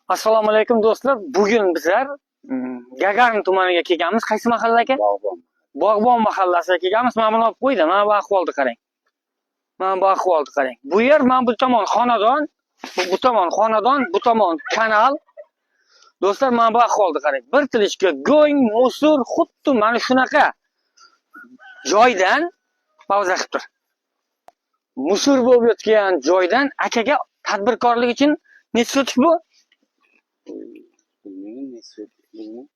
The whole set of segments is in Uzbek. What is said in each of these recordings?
Assalomu alaykum do'stlar. Bugun bizlar Gagarin tumaniga kelganmiz. Qaysi mahalla aka? Bog'bon. Bog'bon mahallasiga kelganmiz. Mana buni olib qo'ydi. Mana bu ahvolni qarang. Mana bu ahvolni qarang. Bu yer, mana bu tomon xonadon, bu tomon xonadon, bu tomon kanal. Do'stlar, mana bu ahvolni qarang. Bir tilishga go'ng, musor, xuddi mana shunaqa joydan pauza qilib tur. Musor bo'lib yotgan joydan akaga tadbirkorlik uchun necha sotik bu? Bilmayman, ne bilmayman.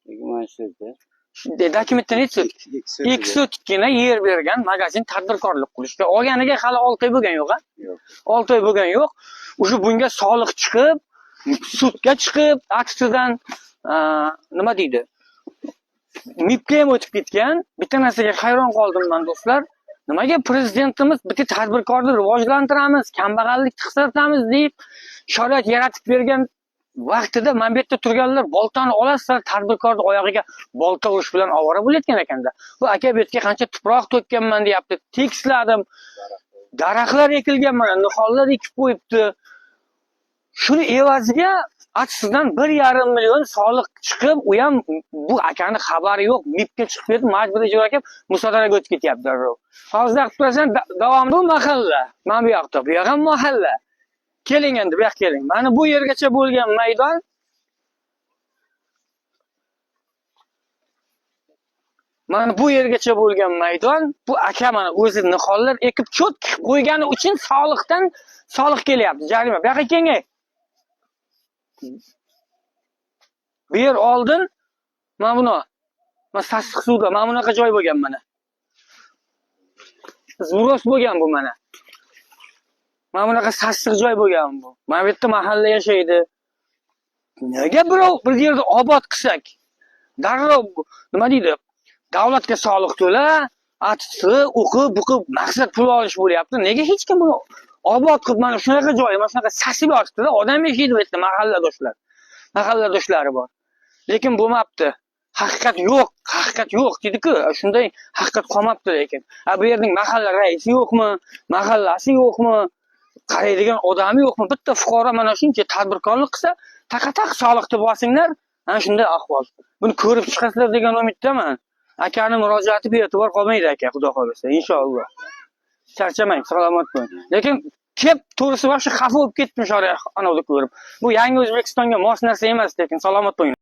Lekin mana shu yerda. Dokumentda necha sotik? 2 sotik. 2 sotikkina yer bergan magazin tadbirkorlik qilishga. Olganiga hali 6 oy bo'lgan yo'q, a? Yo'q. 6 oy bo'lgan yo'q. Уже bunga soliq chiqib, sudga chiqib, aksidan nima deydi? MIBga ham o'tib ketgan. Bitta narsaga hayron qoldim man do'stlar. Nimaga prezidentimiz bitta tadbirkorni rivojlantiramiz, kambag'allikni qisqartiramiz deb sharoit yaratib bergan vaqtida mana bu yerda turganlar boltani olasizlar, tadbirkorni oyog'iga bolta urish bilan ovora bo'layotgan ekanda. Bu aka bu yerga qancha tuproq to'kkanman deyapti, tekisladim. Daraxtlar ekilgan mana, nihollar ekib qo'yibdi. Shuni evaziga aksidan 1,5 million soliq chiqib, u ham bu akani xabari yo'q, MIBga chiqib ketib, majburiy ijro qilib, musodaraga o'tib ketyapti darrov. Hozir qilib turasan, davom bu mahalla. Mana bu yoqda, bu yoq ham mahalla. Keling endi, bu yoqqa keling. Mana bu yergacha bo'lgan maydon. Mana bu yergacha bo'lgan maydon, bu aka mana o'zi nihollar ekib cho't qilib qo'ygani uchun soliqdan soliq kelyapti, jarima. Bu yoqqa kengay. Bu yer oldin mana buni, mana sassiq suvda mana bunaqa joy bo'lgan mana. Zburos bo'lgan bu mana. Mana bunaqa sassiq joy bo'lgan bu. Mana bu yerda mahalla yashaydi. Nega birov bir yerda obod qilsak, darrov nima deydi? Davlatga soliq to'la, atsi, o'qib, buqib, maqsad pul olish bo'lyapti. Nega hech kim buni obod qilib, mana shunaqa joy, mana shunaqa sasib yotibdi-da, odam yashaydi bu yerda, mahalladoshlar. Mahalladoshlari bor. Lekin bo'lmabdi. Haqiqat yo'q, haqiqat yo'q deydi-ku. Shunday haqiqat qolmabdi lekin. A bu yerning mahalla raisi yo'qmi? Mahallasi yo'qmi? Qaraydigan odami yo'qmi? Bitta fuqaro mana shuncha tadbirkorlik qilsa, taqa-taq soliqni bosinglar, ana shunday ahvol. Buni ko'rib chiqasizlar degan umiddaman. Akani murojaati bee'tibor qolmaydi aka, xudo xohlasa, inshaalloh. Charchamang, salomat bo'ling. Lekin kep to'g'risi вообще xafa bo'lib ketdim shu anavda ko'rib. Bu yangi O'zbekistonga mos narsa emas, lekin salomat bo'ling.